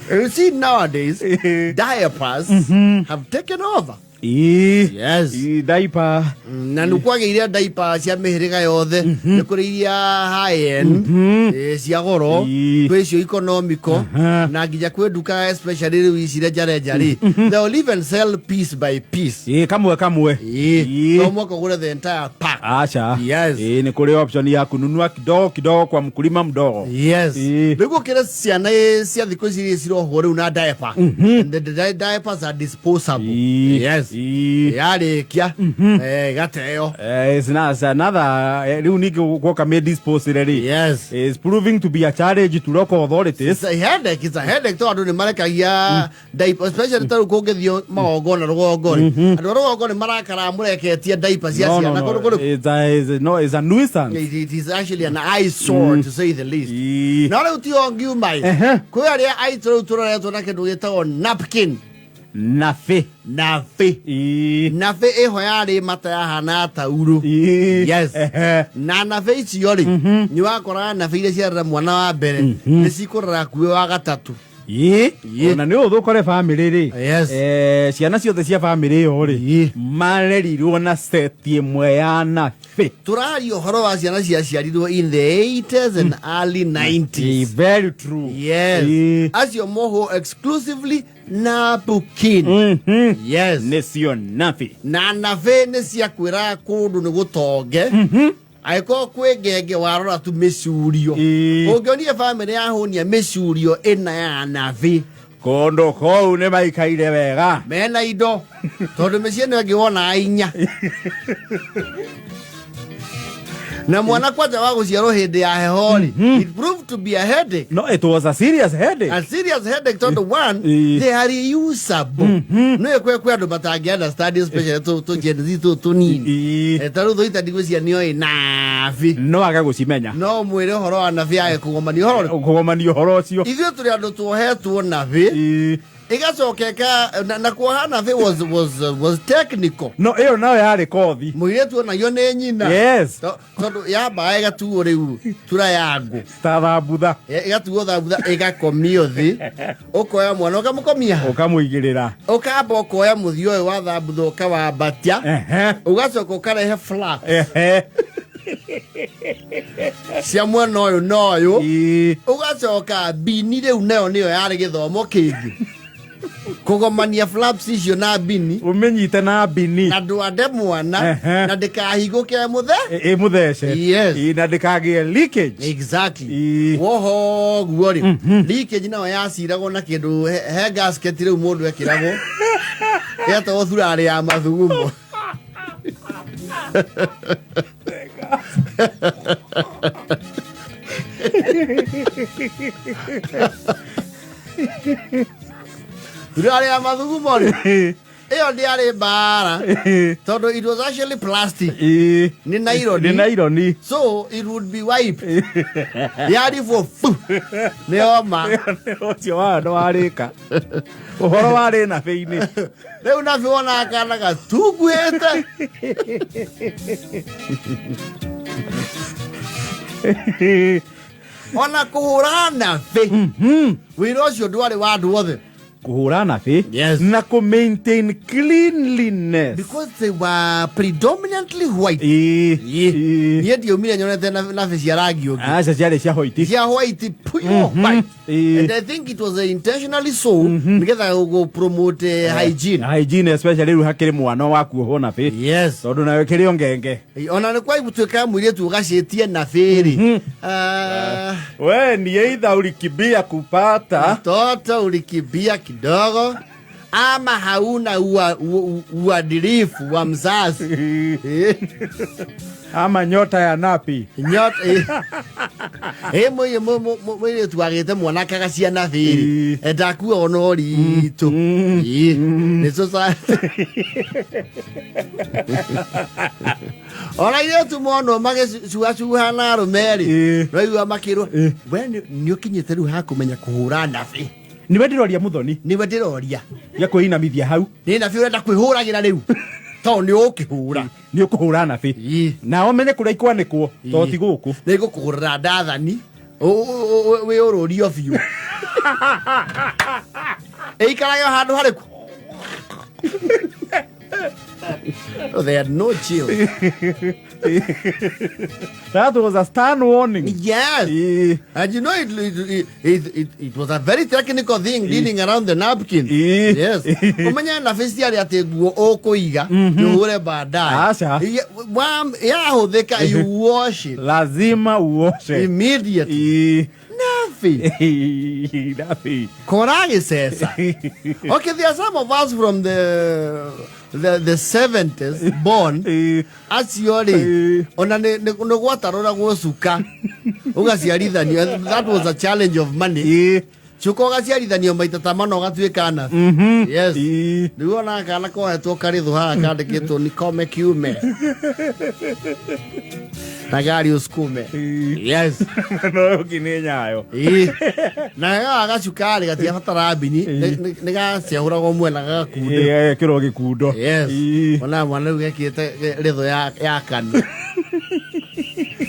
You see, nowadays, diapers have taken over. Ĩĩ. Yes. Ĩĩ, diaper. Na nä kwagä ire diaper cia mä hä rä ga yothe, nä kå rä iria high end, cia goro, kwä icio economical, na nginya kwä nduka, especially rä u ici renjarenja rä, they will even sell piece by piece. Ĩĩ, kamwe kamwe. To mwaka ũgũre the entire pack. Aca. Yes. Ĩĩ, nĩ kũrĩ option ya kununua kidogo kidogo kwa mkulima mdogo. Yes. Rĩu gũkĩra ciana cia thikũ ici iria cirohwo rĩu na diaper. And the diapers are disposable. Yes. Yarĩkia ĩgateo. It's another rĩu ningĩ gwoka mĩ dispose rĩ, is proving to be a challenge to local authorities. It's a headache, it's a headache, tondũ andũ nĩ marekagia diaper, especially ta rĩu kũngĩthiĩ magongona rũgongo rĩ, andũ a rũgongo nĩ marakara mũreketie diaper cia No, no, ciana no. kũndũ kũrĩkũ. It's a, no, it's a nuisance. It is actually an eyesore, to say the least. No rĩu ti o ngiuma ĩ. Kwĩ arĩa aitũ rĩu tũroretwo na kĩndũ gĩtagwo napkin. Nabe. Nabe. Nabe ĩho yarĩ mata yahana taurũ. Yes. Na nabe icio rĩ, nĩ wakoraga nabe iria ciarera mwana wa mbere nĩ cikũrera hakuhĩ wa gatatũ. Ona nĩ ũthũ ũkore bamĩrĩ rĩ, ciana ciothe cia bamĩrĩ ĩyo rĩ, marerirwo na seti ĩmwe ya nabe. Tũraria ũhoro wa ciana ciaciarirwo in the 80s and early 90s. Very true. Yes. Acio mohwo exclusively napkin. Yes. Nĩcio nabe. Na nabe nĩ ciakwĩraga kũndũ nĩ gũtonge, angĩkorwo kwĩ ngenge warora tu mĩcurio. Ũngĩonire bamĩrĩ yahũnia mĩcurio ĩna ya nabe, kũndũ kũu nĩ maikaire wega, mena indo, tondũ mĩciĩ ĩno ĩngĩ wonaga inya na mwana kwanja wa gũciarwo hĩndĩ ya heho rĩ, it proved to be a headache. No, it was a serious headache. A serious headache, tondũ one, they are reusable. No kwĩ andũ matangĩ understand, especially tũ Gen Z tũ tũnini. Ta rĩu thũita ndigwĩcia nĩoĩ nabi. No age gũcimenya. No mwĩre ũhoro wa nabi age kũgomania ũhoro ũrĩkũ? Kũgomania ũhoro ũcio. Ithuĩ tũrĩ andũ tuohetwo nabi, ĩgacoka na kuoha nabi was technical. No ĩyo nayo yarĩ kothi. Mũirĩtu onagio nĩ nyina. Tondũ yambaga ĩgatuo rĩu tura ya ngũ ta thambutha. Ĩgatuo thambutha, ĩgakomio thĩ, ũkoya mwana ũkamũkomia, ũkamũigĩrĩra, ũkamba ũkoya mũthia ũyũ wa thambutha ũkawambatia, ũgacoka ũkarehe flap cia mwena ũyũ na ũyũ, ũgacoka bini rĩu nayo nĩyo yarĩ gĩthomo kĩngĩ, kũgomania flaps icio na bini. Ũmĩnyite na bini. Na ndwande mwana na ndĩkahingũke mũthe. Ĩmũthece. Yes. Na ndĩkagĩe leakage. Exactly. Woho guo rĩ, leakage nayo yaciragwo na kĩndũ he gasket rĩu mũndũ ekĩragwo yetagwo thurarĩ ya mathugumo. Thurarĩ ya mathugumo rĩ, ĩyo ndĩarĩ mbara tondũ it was actually plastic. Nĩ nylon. Nĩ naironi. So it would be wiped yaribwo fu nĩ oma. Ũcio wayo nĩ warĩka ũhoro warĩ nabĩ-inĩ. Rĩu nabi wonaga kana gatunguhĩte. Ona kũhũra nabi, wĩra ũcio ndwarĩ wa andũ othe. Kũhũra nabĩ. Yes. Na kũ maintain cleanliness. Because they were predominantly white. Niĩ ndiaumire nyonete nabi cia rangi ũngĩ. Aca, ciarĩ cia white. Cia white, pure white. And I think it was intentionally so, nĩgetha gũ promote hygiene. Hygiene, especially rĩu hakĩrĩ mwana wa kuohwo nabĩ. Tondũ nayo kĩrĩ o ngenge. Ona nĩ kwaigutuĩka mũirĩtu ũgacĩtie nabĩ rĩ, we ni either ulikimbia kupata mtoto, ulikimbia kidogo, ama hauna uadilifu wa mzazi. Ama nyota ya napi. Nyota ĩ mũirĩtu wagĩte mwanake agacia nabĩ rĩ, ndakuagwo na ũritũ. Nĩ society ona irĩtu monwo magĩcuacuha na arũme rĩ, noigua makĩrwo, we nĩ ũkinyĩte rĩu hakũmenya kũhũra nabĩ. Niwe ndĩroria, Mũthoni. Nĩwe ndĩroria. Ya kwĩinamithia hau. Nĩ nabĩ ũrenda kwĩhũragĩra rĩu tondũ nĩ ũkĩhũra. Nĩ ũkũhũra nabĩ na ũmenye kũrĩa ikwanĩkwo to ti gũkũ. Nĩ ngũkũgũrĩra ndathani. Wĩ ũrũrio biũ ĩikarage handũ harĩkũ. Oh, they had no chill. That was a stern warning. Yes. And you know, it was a very technical thing dealing around the napkin. Yes. Umenya nabi ciarĩ atĩ nguo ũkũiga ũhũre baadaye. Aca. Yahũthĩka, you wash it. Lazima uoshe. Immediately. Nabi. Nabi. Kora gĩceca. Okay, there are some of us from the 70s born acio rĩ ona nĩ gwatarũragwo cuka ũgaciarithanio. That was a challenge of money. Cuka ũgaciarithanio maita ta mana ũgatuĩka nabi. Yes. Rĩu ona kana kohetwo karĩthũ haha kandĩkĩtwo nikome kiume na gari usukume. Yes. No ũngĩ nĩ nyayo. Ĩĩ. Na gaka gacukari gatiabatara mbinyi, nĩ gaciahũragwo mwena gagakundĩrwo. Gagekĩrwo gĩkundo. Yes. Ona mwana rĩu gekĩte rĩthũ ya kanua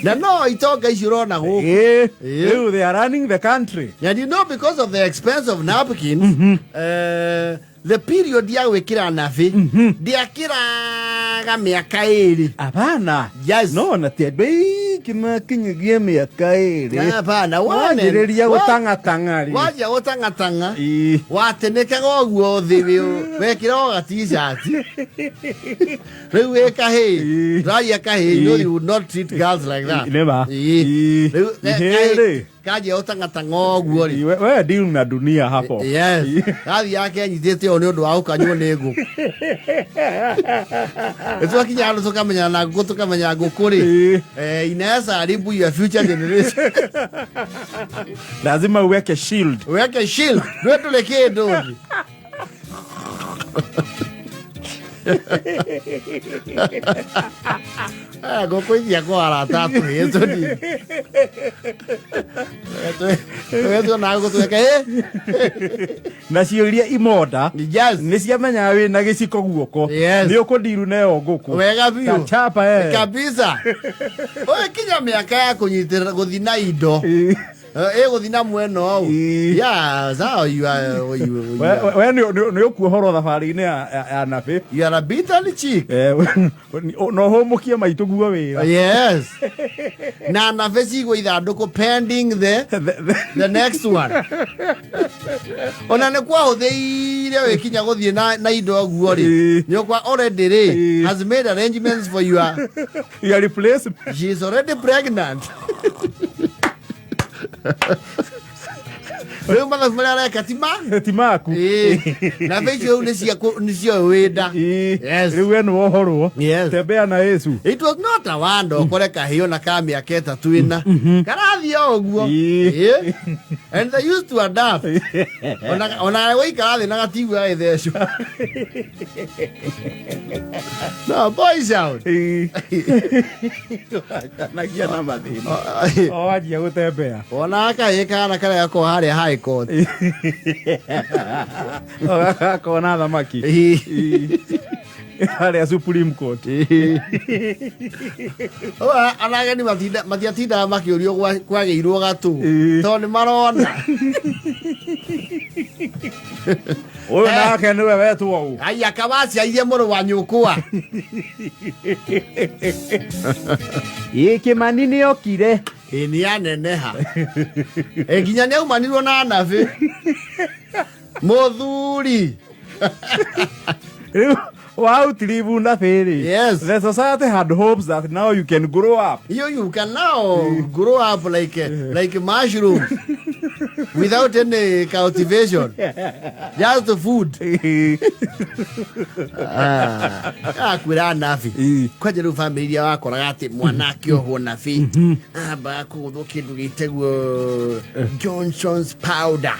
na no itonga icio ũrona gũkũ. Rĩu they are running the country. And you know, because of the expense of napkins, the period ya gwĩkĩra nabi ndĩakĩraga mĩaka 2. Hapana. Yes. No na ti andũ aingĩ makinyagia mĩaka 2. Hapana. Wanjĩrĩria gũtang'atang'a rĩ. Wanjia gũtang'atang'a, watenekaga ũguo thĩ wekĩra o ga-t-shirt rĩu wĩ kahĩĩ. Raia kahĩĩ, you know you would not treat girls like that. Nĩma. Rĩu Ihĩĩ rĩ. Kanjia gũtang'atang'a ũguo rĩ. We deal na dunia hapo. Yes, gathiĩ kenyitĩte ũũ nĩ ũndũ wa gũkanywo nĩ ngũkũ. Nĩ twakinya handũ tũkamenyana na ngũkũ, tũkamenya ngũkũ rĩ inaweza haribu your future generation. Lazima uweke shield. Weke shield ndwe ndũrĩ kĩndũ thĩ. Ah, ngũkũ icia kwa arata atũhĩtwo ni tũhetwo na ngũkũ tweke Nacio iria imonda nĩ ciamenyaga wĩ na gĩciko guoko. Nĩ ũkũndiru nayo ngũkũ. Wega biũ. Kachapa eh. Kabisa. Ũgĩkinya mĩaka ya kũnyitĩrĩra gũthi na indo, ĩgũthi na mwena ũũ. Yeah, so you We nĩ ũkuohorwo thabarĩ-inĩ ya nabĩ. You are a bitter chick. No hũmũkie maitũ guo wĩra. Yes, na nabe cigwo ithandũkũ pending the next one. Ona nĩ kwahũthĩire wĩkinya gũthiĩ na indo ũguo rĩ, nyũkwa already rĩ has made arrangements for your Your replacement. She is already pregnant. Rĩu mathabu marĩa areka ti ma Ti maku. Ĩĩ. Na icio rĩu nĩ ciaku nĩcio wĩnda. Yes. Rĩu we nĩ wohorwo. Yes. Tembea na Yesu. It was not a wonder ũkore kahĩo na ka mĩaka 34 karathiĩ o ũguo. Ĩĩ. And they used to adapt. Ona gũikara thĩ na gatigua gĩthecwo. No boys out. Nagia na mathĩna o wanjia gũtembea. Ona kahĩĩ kana karĩa gakoragwo harĩa high court. Gakona thamaki harĩa Supreme Court. Ona ageni matiatindaga makĩũrio kwagĩirwo gatũ tondũ nĩ marona. Ũyũ nake nĩwe wetwo ũ. Aya kawaciairie mũrũ wa nyũkwa. Ĩ Kĩmani nĩ okire. Ĩ nĩ aneneha. Ĩ nginya nĩ aumanirwo na nabi mũthuri. Rĩu wautiribu nabĩ rĩ, the society had hopes that now you can grow up. You can now grow up like mushrooms without any cultivation, just food. Akwĩra nabi kwanja rĩu famĩlĩ iria wakoraga atĩ mwana akĩohwo nabi ambaga kũgũthwo kĩndũ gĩtagwo Johnson's powder,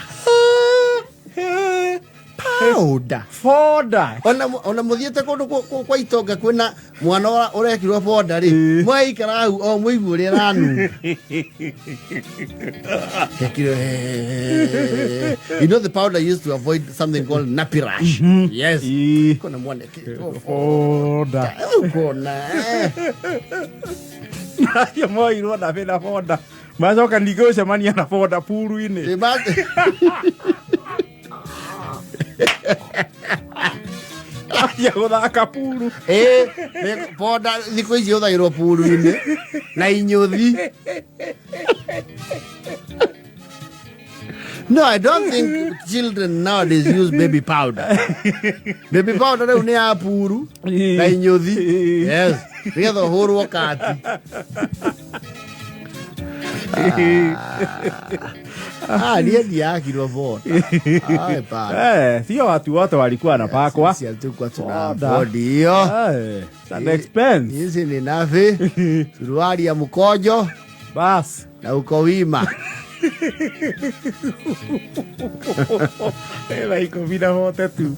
powder. Foda. Ona mũthiĩte kũndũ kwa itonga kwĩna mwana ũrekirwo boda rĩ, mwaikara hau o mũigu ũrĩa ĩranunga. Ekirwo, you know the powder used to avoid something called nappy rash. Yes. Kona mwana ekĩrĩtwo foda. Ũkona Acio moirwo nabĩ na foda. Macoka ningĩ gũcemania na boda puru-inĩ. Ambia gũthaka puru. Ĩ, boda thikũ ici hũthagĩrwo puru-inĩ na inyũthi. No, I don't think children nowadays use baby powder. Baby powder rĩu nĩ ya puru na inyũthi. Yes. Nĩgetha ũhũrwo kati. Ah, niĩ ndiakirwo boda. Ai, bana. Sio watu wote walikuwa wanapakwa. Sisi hatukuwa tuna Boda. afford hiyo. It's an expense. Hizi ni nafi, suruali ya mkojo Bas. Na uko wima. Thaa 14:40 tu.